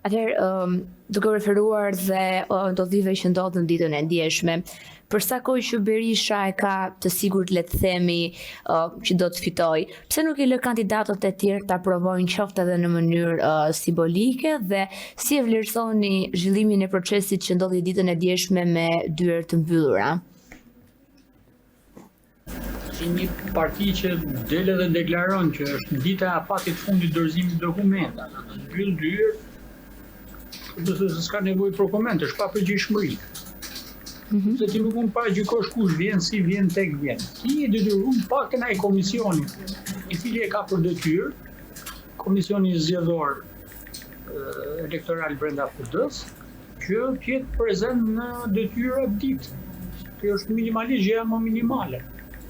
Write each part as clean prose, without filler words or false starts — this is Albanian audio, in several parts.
Atëherë, um, duke u referuar dhe uh, ndodhive që ndodhën ditën e djeshme, për sa kohë që Berisha e ka të sigurt le të themi uh, që do të fitojë, pse nuk i lë kandidatët e tjerë ta provojnë qoftë edhe në mënyrë uh, simbolike dhe si e vlerësoni zhvillimin e procesit që ndodhi ditën e djeshme me dyer të mbyllura? Si një parti që del edhe deklaron që është dita e afatit të fundit dorëzimit dokumentave, dhe mbyll dyert, do të thotë s'ka nevojë për koment, është papërgjegjshmëri. Mm -hmm. Se ti nuk mund paragjykosh kush vjen, si vjen, tek vjen. Ti je detyruar paktën ai komisioni, i cili e ka për detyrë, komisioni zgjedhor elektoral brenda PD-s, që të jetë prezent në detyrë atë ditë. Kjo është minimalisht gjëja më minimale.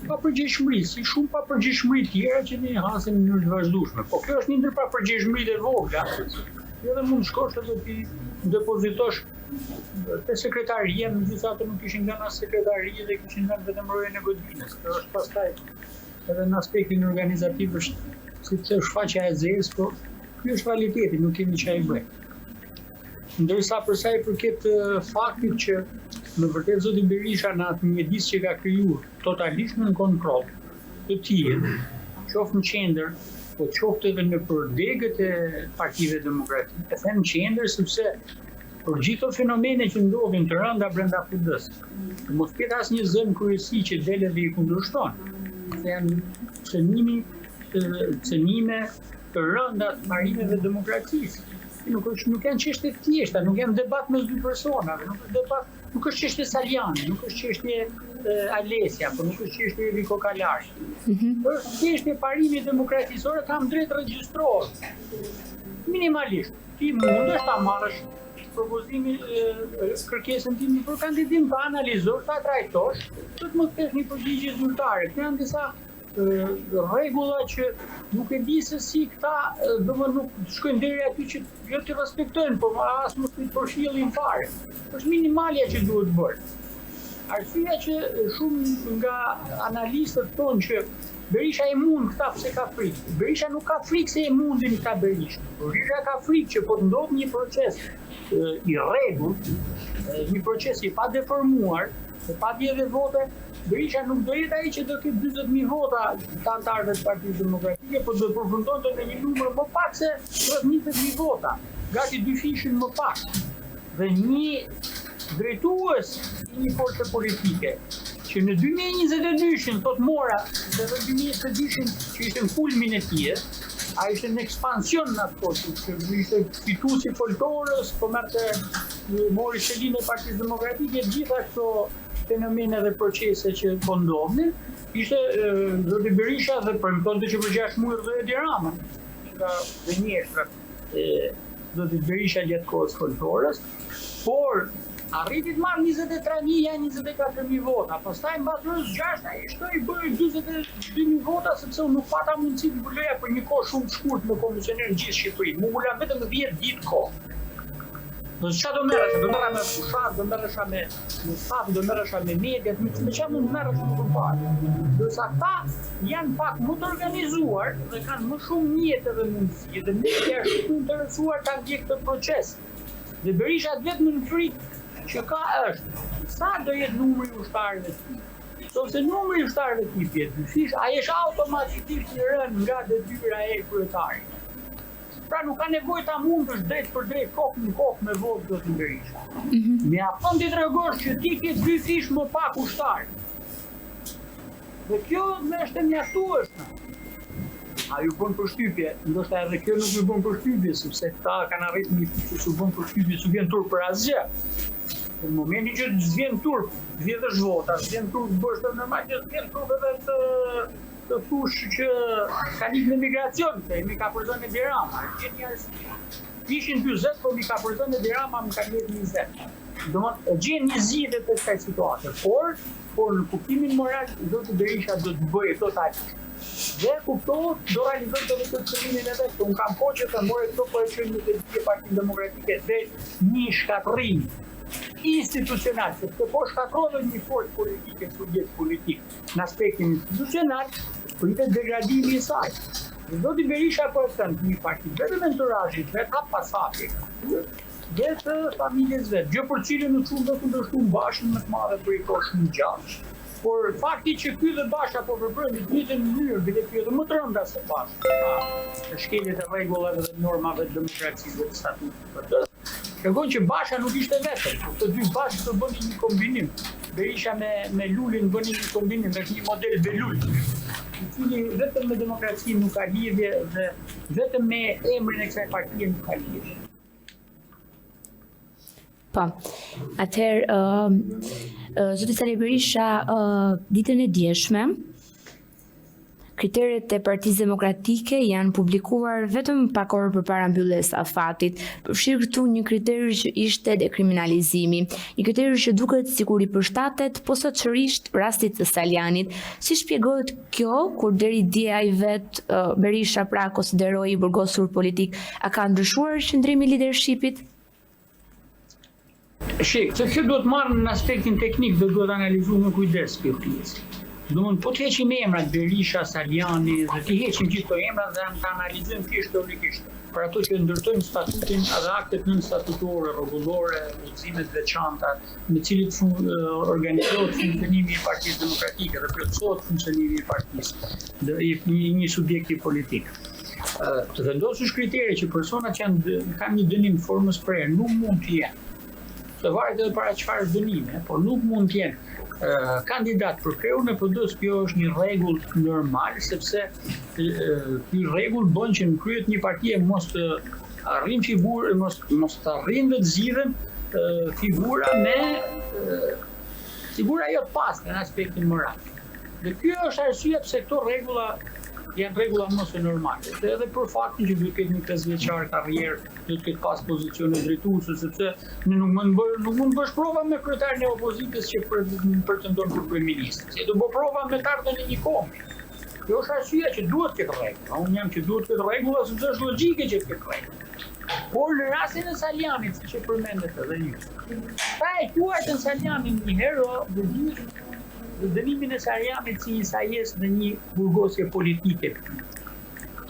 Papërgjegjshmëri, si shumë papërgjegjshmëri tjera që ne hasim në mënyrë të vazhdueshme. Po kjo është një ndër papërgjegjshmëritë e vogla, edhe mund të shkosh edhe t'i depozitosh te sekretaria, megjithatë nuk kishin lënë as sekretari dhe kishin lënë vetëm rojen e godinës. Kjo është pastaj edhe në aspektin organizativ është si të thuash faqja e zezë, po ky është realiteti, nuk kemi çfarë i bëjmë. Ndërsa për sa i përket faktit që në vërtet zoti Berisha në atë mjedis që ka krijuar totalisht nën kontroll të tij, qoftë në qendër, po qoftë edhe nëpër degët e partive demokratike, them qendër sepse për gjithë ato fenomene që ndodhin të rënda brenda PD-së, të mos ketë asnjë zë në kryesi që del edhe i kundërshton, se janë cënimi, cënime të rënda të parimeve të demokracisë. Nuk është nuk janë çështje të thjeshta, nuk janë debat mes dy personave, nuk është debat, nuk është çështje Salianji, nuk është çështje Alesia, po nuk është çështje Evi Kokalari. Mm -hmm. Është çështje parimi i demokracisë, ore kam drejt regjistrohet. Minimalisht, ti mundesh ta marrësh propozimin kërkesën time për kandidim ta analizosh, ta trajtosh, do të më kthesh një përgjigje zyrtare. Këto janë disa rregulla që nuk e di se si këta domethënë nuk shkojnë deri aty që jo t'i respektojnë, po as mos t'i përfillin fare. Është minimalja që duhet bërë. Arsyeja që shumë nga analistët thonë që Berisha i mund këta pse ka frikë. Berisha nuk ka frikë se e mundin këta Berisha. Berisha ka frikë që po të ndodhë një proces i rregullt, një proces i padeformuar, e pa vjedhje vote, Berisha nuk do jetë ai që do ketë 40.000 vota të anëtarëve të Partisë Demokratike, por do përfundonte në një numër më pak se rreth 20.000 vota, gati dyfishin më pak. Dhe një drejtues i një force politike që në 2022-shin thot mora, se edhe 2022-shin që ishte në kulmin e tij, ai ishte në ekspansion në atë kohë, që ishte fitues i foltorës, po merrte mori selinë e Partisë Demokratike, gjitha këto fenomene dhe procese që po ndodhnin, ishte zoti Berisha dhe premtonte që për 6 muaj rrëzoi Edi Ramën nga gënjeshtrat e zotit Berisha gjatë kohës foltores, por arriti të marrë 23.000 ja 24.000 vota, pastaj mbas orës 6 ai shtoi bëri 42.000 vota sepse unë nuk pata mundësi të mbuloja për një kohë shumë të shkurt me komisioner në gjithë Shqipërinë. Mu m'u la vetëm 10 ditë kohë. Do të do merresha, do merresha me fushatë, do merresha me me staf, do merresha me mediat, me me çfarë mund të merresh më përpara. Ndërsa këta janë pak më të organizuar dhe kanë më shumë mjete dhe mundësi dhe media është shumë interesuar ta ndjekë këtë proces. Dhe Berisha të vetmën frikë që ka është sa do jetë numri i ushtarëve të tij. Nëse numri i ushtarëve të tij bie dyfish, ai është automatikisht i rënë nga detyra e kryetarit. Pra nuk ka nevojë ta mundësh drejtpërdrejt kokë në kokë me votë zotin Berisha. Mm -hmm. Mjafton t'i tregosh që ti ke dyfish më pak ushtarë. Dhe kjo më është e mjaftueshme. A ju bën përshtypje? Ndoshta edhe kjo nuk ju bën përshtypje, sepse këta kanë arritur një pikë që s'u bën përshtypje, s'u vjen turp për asgjë. Në momentin që të vjen turp, vjedhësh vota, vjen turp bësh të normal që vjen turp edhe të Të thush që kanë ikë në migracion, se m'i ka përzënë Edi Rama, e një arsye. Ishin 40, po m'i ka përzënë Edi Rama, më ka mbet 20. Domethënë, e gjen një zgjidhje të kësaj situate, por, por në kuptimin moral, zoti Berisha do të bëjë totalisht. Dhe kuptohet, do realizojë edhe këtë qëllimin e vet. Unë kam kohë që them more këto po e çojnë në të gjithë Partinë Demokratike drejt një shkatërrimi institucional, sepse po shkatërrohet një forcë politike, subjekt politik. Në aspektin institucional, pritet degradimi i saj. Dhe zoti Berisha po e thënë një parti vetëm enturazhit vet hap pas hapi dhe të familjes vet, gjë për cilën në fund do kundërshtuan Bashën me të madhe për një kohë shumë gjatë. Por fakti që ky dhe Basha po veprojnë në të njëjtën mënyrë, bile ky edhe më të rënda se Basha, pra shkeljet e rregullave dhe normave të demokracisë dhe të statutit të PD-së, tregon që Basha nuk ishte vetëm, por të dy bashkë të bënin një kombinim. Berisha me me Lulin bënin një kombinim, është një model Belul, i cili vetëm me demokracinë nuk ka lidhje dhe vetëm me emrin e kësaj partie nuk ka lidhje. Po. Atëherë, ë uh, zoti Sali Berisha, uh, ditën e djeshme, kriteret e Partisë Demokratike janë publikuar vetëm pak orë përpara mbylljes së afatit, përfshirë këtu një kriter që ishte dekriminalizimi, një kriter që duket sikur i përshtatet posaçërisht rastit të Salianjit. Si shpjegohet kjo kur deri dje ai vetë uh, Berisha pra konsiderohej i burgosur politik, a ka ndryshuar qëndrimi i lidershipit? Shih, se kjo duhet marrë në aspektin teknik dhe duhet analizuar me kujdes kjo pjesë. Domthon po të heqim emrat Berisha, Salianji dhe t'i heqim gjithë këto emra dhe të analizojmë thjesht teorikisht për ato që ndërtojnë statutin dhe aktet nënstatutore, rregullore, udhëzime të veçanta, me cilit fun, organizohet funksionimi i Partisë Demokratike dhe plotësohet funksionimi i partisë, dhe i një, një subjekti politik. Të vendosësh kritere që personat që janë kanë një dënim të formës prerë nuk mund të jenë. Se varet edhe para çfarë është dënimi, por nuk mund të jenë kandidat për kreun e PD-së, kjo është një rregull normal sepse ky rregull bën që në krye të një partie mos të arrijnë figurë, mos mos të arrijnë dhe të zgjidhen figura me figura jo të pastra në aspektin moral. Dhe kjo është arsyeja pse këto rregulla janë rregulla më se normale. Dhe edhe për faktin që duhet të ketë një 5 vjeçar karrierë, duhet të ketë pas pozicione drejtuese, sepse ne nuk mund bërë, nuk mund bësh prova me kryetarin e opozitës që pretendon për kryeministër. Se do bësh prova me të ardhmen e një kombi. Kjo është arsyeja që duhet të ketë rregulla. Unë jam që duhet të ketë rregulla sepse është logjike që të ketë rregulla. Por në rastin e Salianjit, siç e përmendët edhe ju, ta e quajtën Salianjin një herë dhe gjithë dhe dënimin e Salianjit si një sajesë dhe një burgosje politike.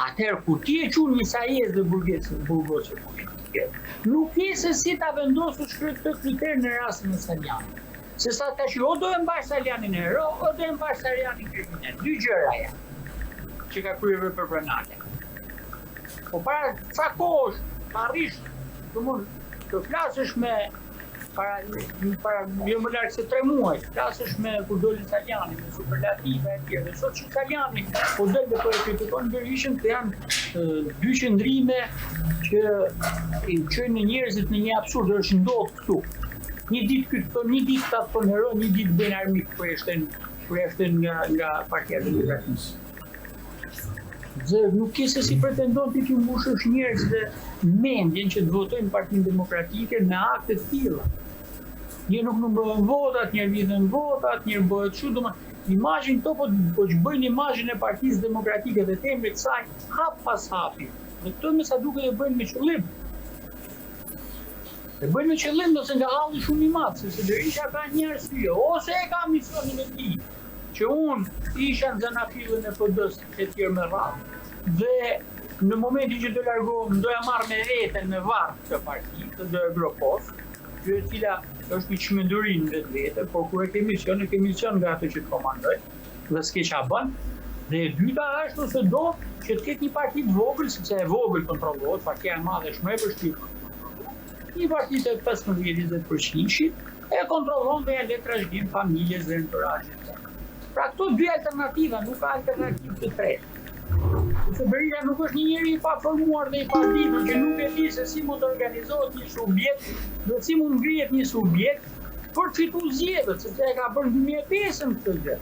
Atëherë, kur ti e quan një sajesë dhe burgosje, burgosje politike, nuk ke se si ta vendosësh këtë kriter në rastin e Salianjit. Se sa tash o do e mbash Salianjin hero, o do e mbash Salianjin kriminel. Dy gjëra janë që ka kryer vepër penale. Po para ca kohësh, të arrish, domethënë, të flasësh me para para jo më larg se 3 muaj, flasësh me kur doli Salianji, me superlativa e tjerë. Dhe sot që Salianji po del dhe po e kritikon Berishën, të janë dy qëndrime që i çojnë njerëzit në një absurd, është ndodh këtu. Një ditë ky të thonë, një ditë ta thonë hero, një ditë bëjnë armik përjashtojnë përjashtojnë nga nga Partia Demokratike. Dhe nuk ke se si pretendon ti t'i mbushësh njerëzve mendjen që të votojnë Partinë Demokratike me akte të tilla. Një nuk numërohen votat, një vidhen votat, një bëhet kështu, domethënë imazhin këto po po zhbëjnë imazhin e Partisë Demokratike dhe të emrit të saj hap pas hapi. Dhe këtë me sa duket e bëjnë me qëllim. E bëjnë me qëllim ose nga halli shumë i madh, sepse Berisha ka një arsye, ose e ka misionin e tij, që unë isha në zanafillën e PD-së e tjerë me radhë, dhe në momentin që do largohem, do ja marr me veten me varr këtë parti, dhe do e gropos, gjë e cila është një çmenduri në vetvete, por kur e ke mision, e ke mision nga ato që të komandoj, dhe s'ke ça bën. Dhe e dyta është ose do që të ketë një parti të vogël, sepse e vogël kontrollohet, partia e madhe është më e vështirë për të kontrolluar. Një parti të 15-20 përqindshit e kontrollon dhe ja le trashëgim familjes dhe enturazhit. Pra këto dy alternativa, nuk ka alternativë të tretë. Sepse Berisha nuk është një njeri i paformuar dhe i paditur që nuk e di se si mund të organizohet një subjekt dhe si mund ngrihet një subjekt për të fituar zgjedhjet, sepse e ka bërë në 2005-ën këtë gjë.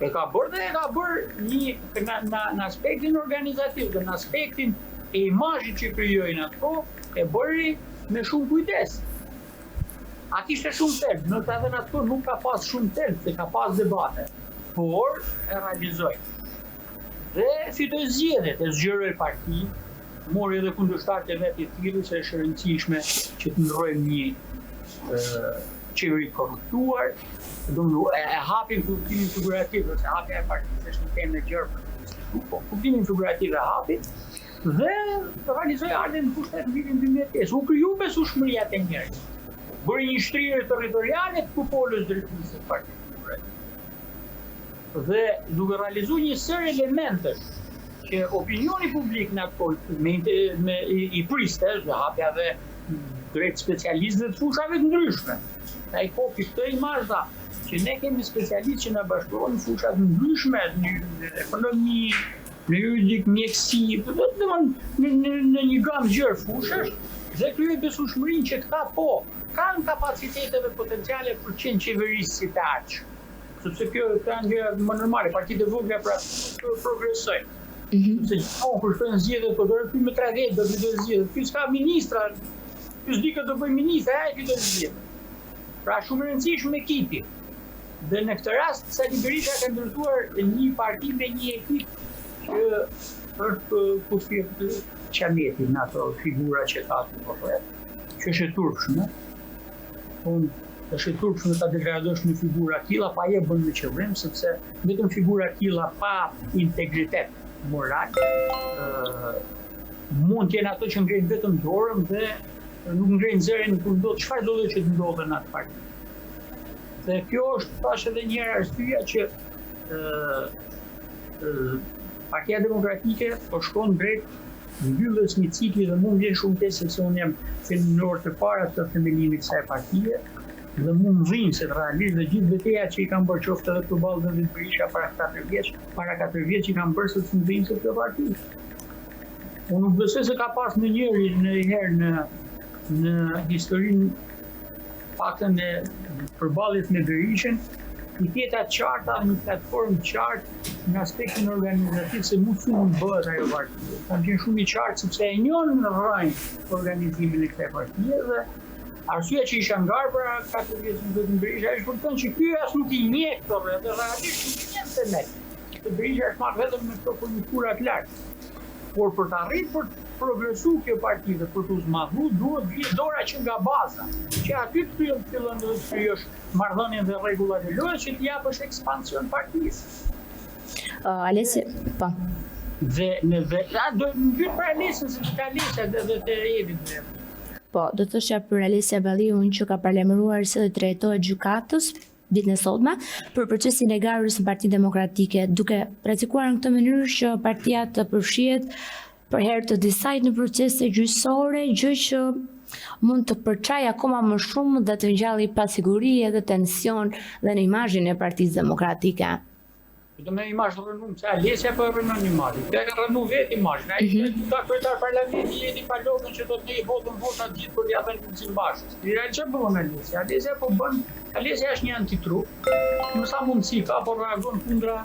E ka bërë dhe e ka bërë një në, në, në aspektin organizativ dhe në aspektin e imazhit që krijoi në atë kohë, e bëri me shumë kujdes. A kishte shumë thelb, në të edhe në atë kohë nuk ka pas shumë thelb, se ka pas debate, por e realizoi. Dhe fitoi zgjedhjet, e zgjeroi partinë, mori edhe kundërshtarët e vet i thirri se është e rëndësishme që të ndërrojmë një qeveri të korruptuar, do e, e hapin kuptimin figurativ, ose hapja e partisë është një temë e gjerë për të diskutuar. kështu, po kuptimin figurativ e hapi dhe realizoi ardhjen në pushtet në vitin 2005. U kriju besueshmëria te njerëzit. Bëri një shtrirje territoriale të kupolës drejtuese të Partisë Demokratike. Dhe duke realizuar një sërë elementësh që opinioni publik në atë kohë me, me i, i priste, dhe hapja dhe drejt specialistëve të fushave të ndryshme. Ai kopi këtë imazh dha, që ne kemi specialistë që na bashkëpunojnë në fusha të ndryshme, në ekonomi, në juridik, mjekësi, domethënë në, në, në një gamë gjerë fushash, dhe krijoi besueshmërinë që këta po kanë kapacitete dhe potenciale për të qenë qeverisësit e ardhshëm. Sepse kjo këto janë gjëra më normale, partitë e vogla pra nuk progresojnë. Mm -hmm. Sepse gjithmonë kur shkojnë zgjedhjet, po do ky me 3 vjet do fitojë zgjedhjet. Ky s'ka ministra, ky s'di kë do bëj ministra, ai fiton zgjedhjet. Pra shumë e rëndësishme ekipi. Dhe në këtë rast Sali Berisha ka ndërtuar një parti me një ekip që është kufi qameti në ato figura që ka aty po që është e turpshme. Unë është e turpshme ta degradosh një figura të tilla, pa e bën me qëllim, sepse vetëm figura të tilla pa integritet moral, ë mund të jenë ato që ngrejnë vetëm dorën dhe nuk ngrejnë zërin kur ndodh çfarë do lloj që të ndodhë në atë parti. Dhe kjo është tash edhe një herë arsyeja që ë Partia Demokratike po shkon drejt mbylljes një cikli dhe mu më vjen shumë keq sepse unë jam që në orët e para të themelimit të kësaj partie dhe mu më dhimbset realisht dhe gjithë betejat që i kam bërë qoftë edhe përballë zotit Berisha para 4 vjeç, para 4 vjeç i kam bërë sepse më dhimbset kjo parti. Unë nuk besoj se ka pas ndonjëri ndonjëherë në në historinë paktën e përballjes me Berishën, piketa të qarta në platformë të qartë në aspektin organizativ se mu si mund bëhet ajo parti. Kam qenë shumë i qartë sepse e njoh në rrënjë organizimin e kësaj partie dhe arsyeja që isha në garë para 4 vjet me zotin Berisha është për të thënë që ky as nuk i njeh këto dhe realisht nuk i njeh themel. Se Berisha është marrë vetëm me këto konjunktura të lartë. Por për të arritur për të progresu kjo parti dhe për t'u zmadhu, duhet të vijë dora që nga baza, që aty të fillon të fillon dhe të krijosh marrëdhënien dhe rregullat e lojës që t'i japësh ekspansion partisë. Uh, Alesi, po. Dhe në dhe, a do të mbyll për Alesin se të Alesia dhe dhe të Edit. Po, do të thosha për Alesia Balliun që ka paralajmëruar se do të drejtohet gjykatës ditën e sotme për procesin e garës në Partinë Demokratike, duke rrezikuar në këtë mënyrë që partia të përfshihet për herë të disajt në procese gjyqësore, gjë që mund të përçajë akoma më shumë dhe të ngjallë pasiguri edhe tension dhe në imazhin e Partisë Demokratike. Do me imazh të rrënum, se Alesia po e rrënon imazhin. Kjo e ka rrënu vetë imazhin. Ai mm -hmm. ka kryetar parlamenti Edi Palokën që do të ne i hodhën votat gjithë për t'ia dhënë Lulzim Bashës. I real që po bën Alesia? Alesia po bën, Alesia është një antitrup. Me sa mundësi ka, po reagon kundra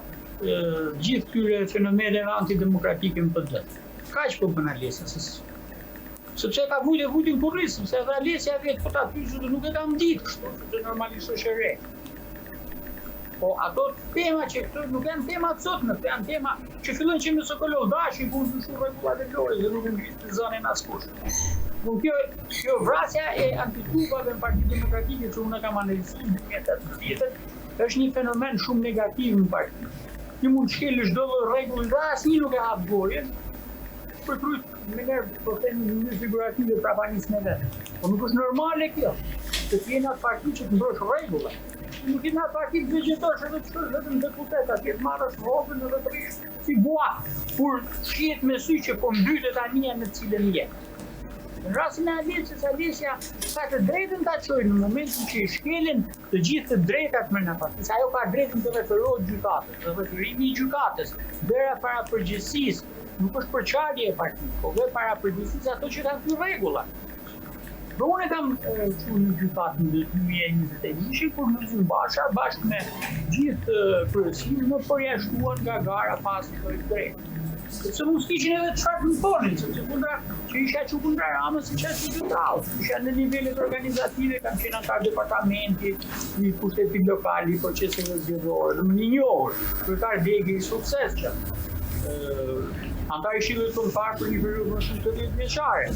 gjithë këtyre fenomeneve antidemokratike në PD. Kaq po bën Alesia, se sepse ka vujtë e vujtë në kurriz, sepse edhe Alesia vetë po ta pyesësh nuk e kam ditë kështu, sepse normalisht është e re. Po ato tema që këto nuk janë tema të sotme, këto janë tema që fillojnë që me Sokol Olldashin, ku ndryshu rregullat e lojës dhe nuk e ngriste zërin askush. Po kjo kjo vrasja e antitrupave në Partinë Demokratike që unë e kam analizuar në 2018, është një fenomen shumë negativ në parti. Ti mund të shkelësh çdo lloj rregulli dhe asnjë nuk e hap gojën për të Me nërë, po themi në mënyrë figurative prapanicën e vet. Po nuk është normale kjo, të të jenë atë parti që të mbrosh rregullat. Nuk je në atë parti të vegjetosh edhe të shkosh vetëm deputet, atje të marrësh rrogën edhe të rrish si guak, kur shihet me sy që po mbytet anija në të cilën je. Në rastin e Alesjes, Alesja ka të drejtën ta çojë në momentin që i shkelen të gjithë të drejtat brenda partisë. Ajo ka drejtën të referohet gjykatës, dhe referimi i gjykatës, bërja para përgjegjësisë, Nuk është përçarje e partisë, po vë para përgjegjësisë ato që kanë thyer rregullat. Dhe unë e kam çuar në gjykatë në 2021 kur Lulzim Basha bashkë me gjithë kryesinë më përjashtuan nga gara pa asnjë lloj të drejtë. Sepse mund s'kishin edhe çfarë të më thonin, sepse kundra që isha çu kundra Ramës, isha çu të tallë, isha në nivelet organizative, kam qenë anëtar departamenti, i pushtetit lokal, i proceseve zgjedhore, dhe më i njohur, kryetar dege i suksesshëm, anëtar i Këshillit Kombëtar për një periudhë më shumë se 10 vjeçare.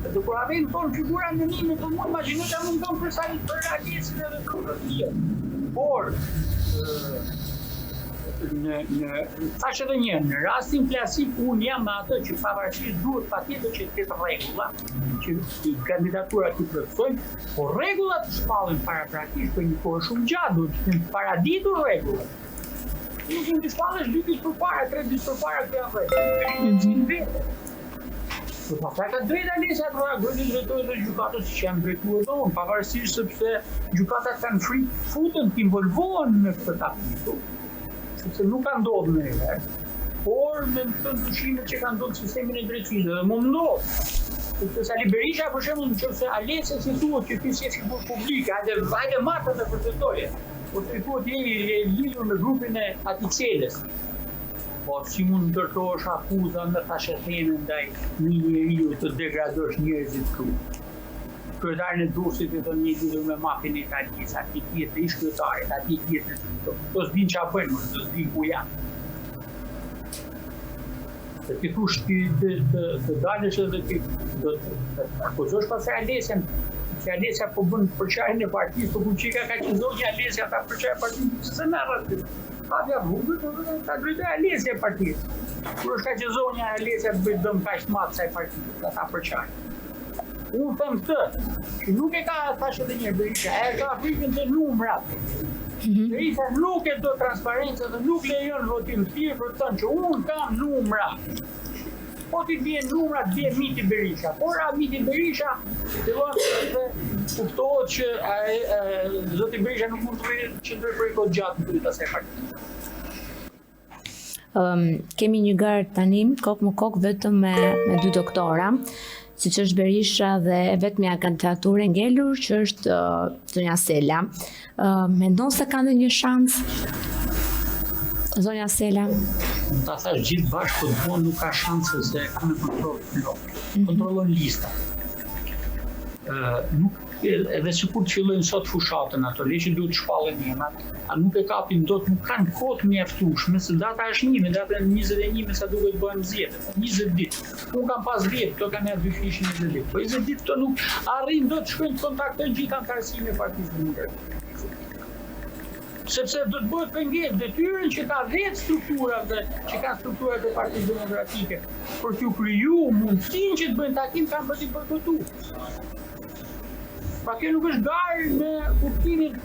Dhe kur arrin thonë figura anonime, për mua imagjino çfarë mund thonë për sa për Alesin edhe për të tjerë. Por ë Në në thashë edhe një herë, në rastin klasik unë jam me atë që pavarësisht duhet patjetër që të ketë rregulla që kandidaturat t'i plotësojnë, por rregullat të shpallen paraprakisht për një kohë shumë gjatë, duhet të jenë paraditur rregullat. Nuk mund të shpallësh dy ditë përpara, tre ditë përpara këto janë rregullat. Mm -hmm. Po pastaj ka drejtë Alesia të reagojë dhe drejtohet dhe gjykatës që jam drejtuar dhe unë, pavarësisht sepse gjykatat kanë frikë futen të involvohen në këtë kapitull, sepse nuk ka ndodhur ndonjëherë, por me këto ndryshimet që kanë ndodhur në sistemin e drejtësisë dhe mund ndodh. Sepse Sali Berisha për shembull në qoftë se Alesias i thuhet që ti s'je figurë publike, hajde hajde mate dhe vërtetoje. Ose i thuhet je i lidhur me grupin e atij Çelës. Po si mund të ndërtosh akuza me thashetheme ndaj një njeriu të degradosh njerëzit këtu? Kryetarin e Durrësit i thonë je i lidhur me mafien e Italisë, atij tjetër, ish kryetarit, atij tjetër, këto s'dinë çfarë bëjnë, më, këto s'dinë ku janë. Dhe ti thush ti të, të, të dalësh edhe ti do të, të akuzosh pastaj Alesian, se Alesia po bën përçarjen e partisë, po ku çika ka që zonja Alesia ta përçajë partinë, pse s'e merr aty? Hapja rrugët edhe ta drejtojë Alesia partinë. Kur është kaq e zonja Alesia të bëjë dëm kaq të madh kësaj partie, ta ta përçajë. Unë them këtë, që nuk e ka thashë edhe një herë Berisha, e ka frikën te numrat. Mm -hmm. Berisha nuk e do transparencën dhe nuk lejon votim të lirë për të thënë që unë kam numra. Po t'i bien numrat, bie miti Berisha. Por ra miti Berisha, fillon dhe kuptohet që e, e, zoti Berisha nuk mund të rrijë qëndrojë për një kohë gjatë në krye të asaj partie. Um, kemi një garë tani kokë më kokë vetëm me me dy doktora, siç është Berisha dhe e vetmja kandidaturë e ngelur që është uh, zonja Sela. Uh, mendon se ka ndonjë shans? Zonja Sela. Ta thash gjithë bashkë, po të nuk ka shanse se e ka në kontroll të plotë. Mm -hmm. Kontrollon lista. Uh, nuk edhe sikur të fillojnë sot fushatën ato, le që duhet të shpallen emrat, a nuk e kapin dot, nuk kanë kohë të mjaftueshme, se data është një, me datën 21 me sa duket bëhen zgjedhjet, 20 ditë. Unë kam pas 10, këto kanë ja dyfishin 20 ditë. Po 20 ditë këto nuk arrijnë dot të shkojnë të kontaktojnë gjithë anëtarësinë e Partisë Demokratike. Sepse do të bëhet pengesë detyrën që ka vetë strukturat dhe që kanë strukturat e Partisë Demokratike për t'ju kriju mundësinë që të bëjnë takim kanë për t'i bojkotu. Pra kjo nuk është garë në kuptimin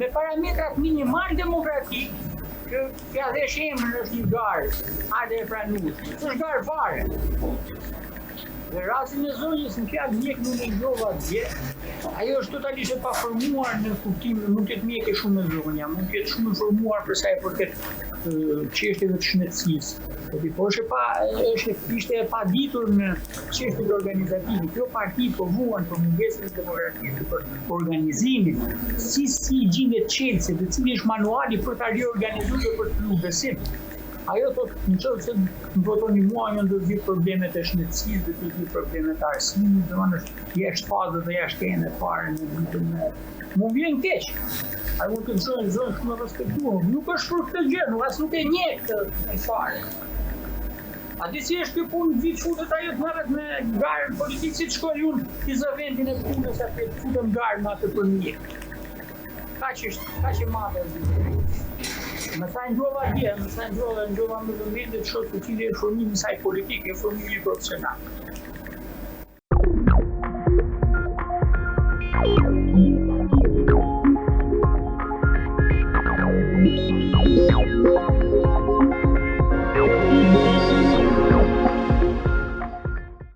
me parametrat minimal demokratik që T'ia vesh emrin është një garë, hajde e pranueshme. S'është garë fare. Dhe rastin e zonjës në fjalë mjek nuk e dëgjova dje, ajo është totalisht e paformuar në kuptim, mund të jetë mjeke shumë e zonja, mund të jetë shumë e formuar për sa i përket çështjeve të shëndetësisë. Po ti po është pa është ishte e paditur në çështjet organizative. Kjo parti po vuan për mungesën e demokracisë, për organizimin, si si gjindet çelësi dhe cili është manuali për ta riorganizuar dhe për të krijuar besim. Ajo thotë, në qoftë se më votoni mua, unë do të zgjidh problemet e shëndetësisë, do të zgjidh problemet e arsimit, domethënë është jashtë fazës dhe jashtë teme fare në ditën e Mu vjen keq. Ai mund të zonjë, zonjë shumë e respektuar. Nuk është për këtë gjë, nuk as nuk e njeh këtë fare. A di si është kjo punë, vit futet ajo të merret me garën politikë, si të shkoj unë t'i zë vendin e punës aty të futem garë me atë për mjek. Kaq është, kaq e madhe është diferenca. Me sa ngjova dje, me sa ngjova, ngjova me vëmendje të shoh se cili është formimi i saj politik, e formimi profesional.